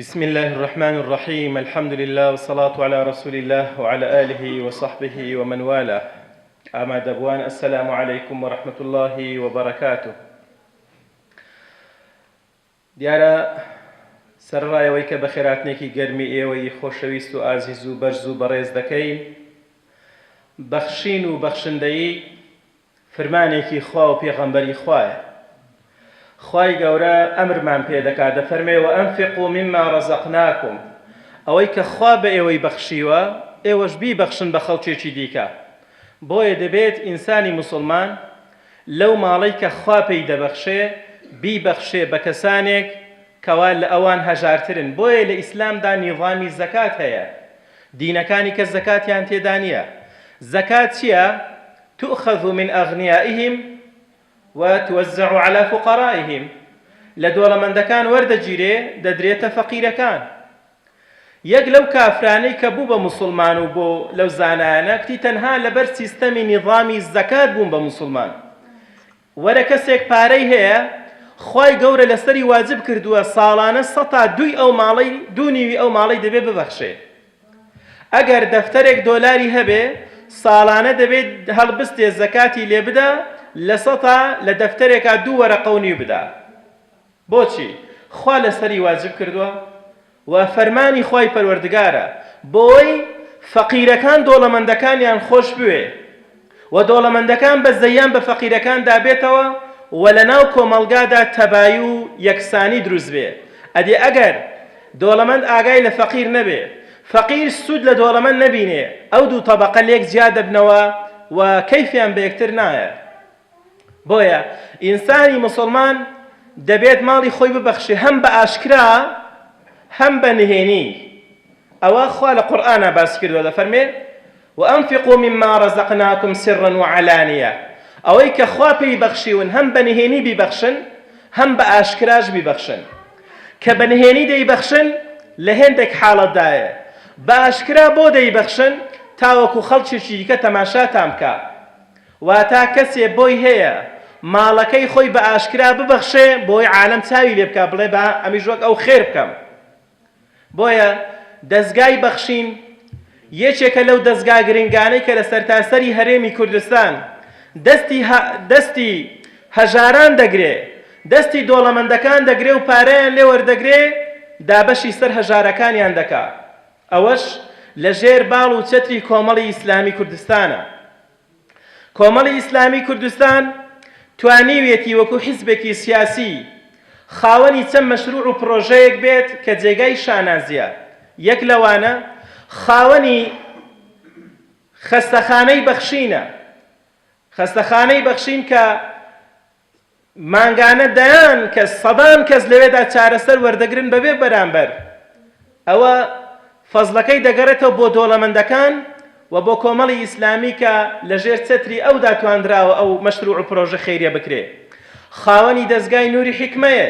بسم الله الرحمن الرحیم الحمد للە والصلاة علی رسول اللە وعلی آله وصحبه ومن والاه ئامادەبووان السلام علیکم ورحمة اللە وبرکاته دیارە سەرەڕای ئەوەی کە بەخێرهاتنێکی گەرمی ئێوەی خۆشەویست و ئازیز و بەرز و بەڕێز دەکەین بەخشین و بەخشندەیی فرمانێکی خوا و پێغەمبەری خوایە. خوای گەورە ئەمرمان پێ دەکات دەفەرمێ وانفقوا مما رزقناکم ئەوەی کە خوا بە ئێوەی بەخشیوە ئێوەش بیبەخشن بە خەڵکێکی دیکە بۆیە دەبێت ئینسانی موسڵمان لەو ماڵەی کە خوا پێی دەبەخشێ بیبەخشێ بە کەسانێک کەوا لە ئەوان هەژارترن بۆیە لە ئیسلامدا نیزامی زەکات هەیە دینەکانی کە زەکاتیان تێدا نیە زەکات چیە؟ تؤخذ من اغنیائهم و توزع علی فقرائهم لە دۆڵەمەندەکان وەردەگیرێ دەدرێتە فەقیرەکان. یەک لەو کافرانەی کە بوو بە موسڵمان و بۆ لەو زانایانە کتی تەنها لەبەر سیستەمی نیزامی زەکات بووم بە موسڵمان. وەرە کەسێک پارەی هەیە خوای گەورە لەسەری واجب کردووە ساڵانە سەتا دووی ئەو ماڵەی دوو نیوی ئەو ماڵەی دەبێ ببەخشێ. ئەگەر دەفتەرێک دۆلاری هەبێ ساڵانە دەبێ هەڵبستێ زەکاتی لێ بدا لە سەتا لە دەفتەرێکا دوو وەرەقە و نیو بدا بۆچی خوا لەسەری واجب کردوە و فەرمانی خوای پەروەردگارە بۆی فەقیرەکان دۆڵەمەندەکانیان خۆش بوێ و دۆڵەمەندەکان بەزەیان بە فەقیرەکاندا بێتەوە و لەناو کۆمەڵگادا تەبایی و یەکسانی دروست بێ، ئەدی ئەگەر دۆڵەمەند ئاگای لە فەقیر نەبێ، فەقیر سوود لە دۆڵەمەند نەبینێ، ئەو دوو تەبەقە لێک جیا دەبنەوە و کەیفیان بە یەکتر نایە. بۆیە ئینسانی موسڵمان دەبێت ماڵی خۆی ببەخشێ هەم بە ئاشکرا هەم بە نهێنی، ئەوە خوا لە قورئانا باسی کردووە دەفەرمێ، وانفقوا مما رزقناکم سرا وعلانیە، ئەوەی کە خوا پێی بەخشیون هەم بە نهێنی بیبەخشن هەم بە ئاشکراش بیبەخشن. کە بە نهێنی دەیبەخشن لە هێندێک حاڵەتدایە، بە ئاشکرا بۆ دەیبەخشن تاوەکو خەڵکێکی دیکە تەماشاتان بکا. واتا کەسێ بۆی هەیە ماڵەکەی خۆی بە ئاشکرا ببەخشێ بۆی عالەم چاوی لێ بکا بڵێ با ئەمیش وەک ئەو خێر بکەم. بۆیە دەزگای بەخشین یەکێکە لەو دەزگا گرنگانەی کە لە سەرتاسەری هەرێمی کوردستان دەستی دەستی هەژاران دەگرێ، دەستی دۆڵەمەندەکان دەگرێ و پارەیان لێ وەردەگرێ دابەشی سەر هەژارەکانیان دەکا. ئەوەش لە ژێر باڵ و چەتری کۆمەڵی ئیسلامی کوردستانە. کۆمەڵی ئیسلامی کوردستان توانیویەتی وەکو حیزبێکی سیاسی خاوەنی چەند مەشروع و پڕۆژەیەک بێت کە جێگای شانازیە، یەک لەوانە خاوەنی خەستەخانەی بەخشینە، خەستەخانەی بەخشین کە مانگانە دەیان کەس، سەدان کەس لەوێدا چارەسەر وەردەگرن بەبێ بەرامبەر. ئەوە فەزڵەکەی دەگەڕێتەوە بۆ دۆڵەمەندەکان و بۆ کۆمەڵی ئیسلامی کە لەژێر چەتری ئەودا تواندراوە ئەو مەشروع و پرۆژە خەیریە بکرێ. خاوەنی دەزگای نوری حیکمەیە.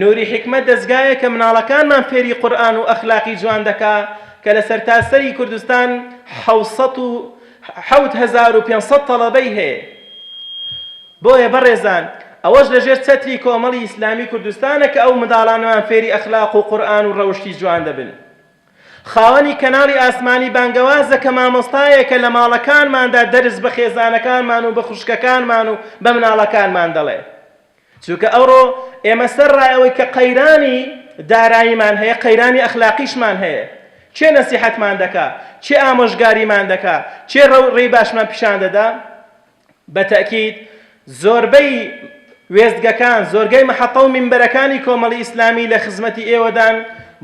نوری حیکمە دەزگایەکە مناڵەکانمان فێری قورئان و ئەخلاقی جوان دەکا کە لە سەرتاسەری کوردستان 7500 تەڵەبەی هەیە. بۆیە بەڕێزان ئەوەش لەژێر چەتری کۆمەڵی ئیسلامی کوردستانە کە ئەو منداڵانەمان فێری ئەخلاق و قورئان و ڕەوشتی جوان دەبن. خاوەنی کەناڵی ئاسمانی بانگەوازە کە مامۆستایەکە لە ماڵەکانماندا دەرس بە خێزانەکانمان و بە خوشکەکانمان و بە مناڵەکانمان دەڵێ. چونکە ئەوڕۆ ئێمە سەرڕای ئەوەی کە قەیرانی داراییمان هەیە قەیرانی ئەخلاقیشمان هەیە. کێ نەسیحەتمان دەکا؟ کێ ئامۆژگاریمان دەکا؟ کێ ڕێی باشمان پیشان دەدا؟ بە تەئکید زۆربەی وێستگەکان، زۆرگەی مەحەتە و مینبەرەکانی کۆمەڵی ئیسلامی لە خزمەتی ئێوەدان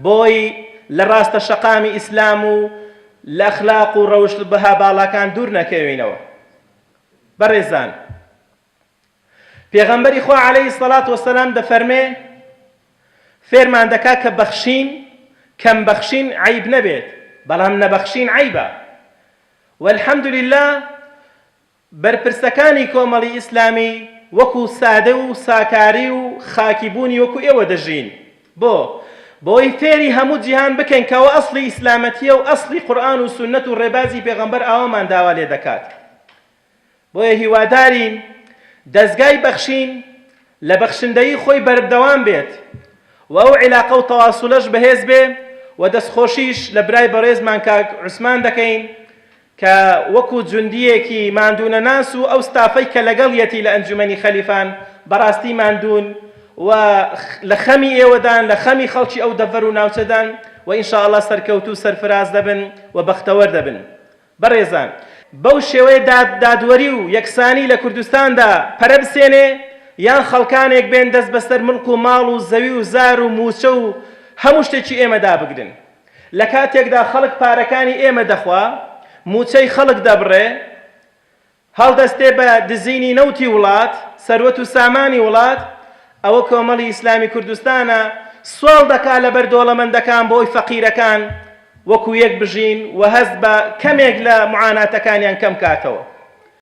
بۆی لە ڕاستە شەقامی ئیسلام و لە ئەخلاق و ڕەوشت و بەها باڵاکان دوور نەکەوینەوە. بەڕێزان پێغەمبەری خوا عەلەیهی سەڵات وەسەلام دەفەرمێ فێرمان دەکا کە بەخشین کەم بەخشین عەیب نەبێت بەڵام نەبەخشین عەیبە والحمدللە بەرپرسەکانی کۆمەڵی ئیسلامی وەکو سادە و ساکاری و خاکی بوونی وەکو ئێوە دەژین. بۆ؟ بۆی فێری هەموو جیهان بکەین کە ئەوە ئەسڵی ئیسلامەتیە و ئەسڵی قورئان و سوننەت و ڕێبازی پێغەمبەر ئاوامان داوا لێ دەکات. بۆیە هیوادارین دەزگای بەخشین لە بەخشندەیی خۆی بەردەوام بێت. و ئەو عیلاقە و تەواسولەش بەهێز بێ و دەستخۆشیش لە برای بەڕێزمان کاک عوسمان دەکەین کە وەکو جوندییەکی ماندوونەناس و ئەو ستافەی کە لەگەڵیەتی لە ئەنجومەنی خەلیفان بەڕاستی ماندوون و لە خەمی ئێوەدان، لە خەمی خەڵکی ئەو دەڤەر و ناوچەدان و ان شاء اللە سەرکەوتوو و سەرفراز دەبن و بەختەوەر دەبن. بەڕێزان بەو شێوەیە داد دادوەری و یەکسانی لە کوردستاندا پەرە بسێنێ یان خەڵکانێک بێن دەست بەسەر مڵک و ماڵ و زەوی و زار و مووچە و هەموو شتێکی ئێمەدا بگرن. لە کاتێکدا خەڵک پارەکانی ئێمە دەخوا، مووچەی خەڵک دەبڕێ، هەڵدەستێ بە دزینی نەوتی وڵات، سەروەت و سامانی وڵات، ئەوە کۆمەڵی ئیسلامی کوردستانە سواڵ دەکا لەبەر دۆڵەمەندەکان بۆی فەقیرەکان وەکو یەک بژین و هەست بە کەمێک لە معاناتەکانیان کەم کاتەوە.